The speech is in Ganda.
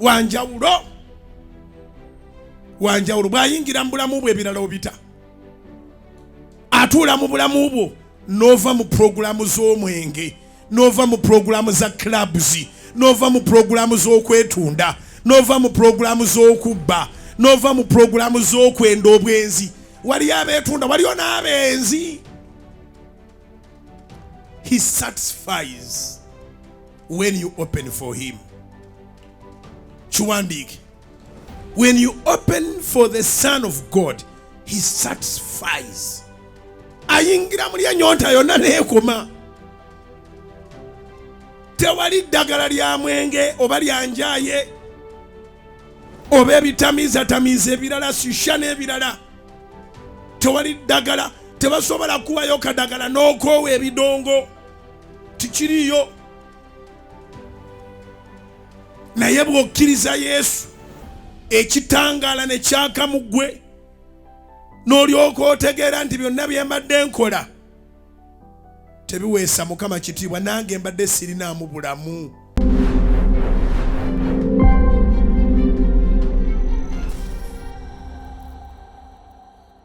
Wanjawulo, wanjawulo. Bw'ayingira mu bulamu bwo, ebirala obita. Atuula mu bulamu bwo, n'ova mu pulogulaamu z'omwenge, n'ova mu pulogulaamu za clubs, n'ova mu pulogulaamu z'okwetunda, n'ova mu pulogulaamu z'okubba, n'ova mu pulogulaamu z'okwenda, obwenzi. Waliyo abeetunda, waliyo n'abenzi. He satisfies when you open for him. Kiwandiike: when you open for the Son of God, he satisfies. Ayingira muli, enyonta yonna neekoma. Tewali ddagala lya mwenge oba lyanjaye oba ebitamiizatamiiza ebirala, shisha n'ebirala. Tewali ddagala, tebasobola kuwayo kadagala n'okoowa ebidongo, tikiriyo. Naye bw'okkiriza Yesu, ekitangaala ne kyaka mu ggwe, n'olyoka otegeera nti byonna bye mbadde nkola tebiweesa Mukama kitiibwa, nange mbadde sirinaamu bulamu.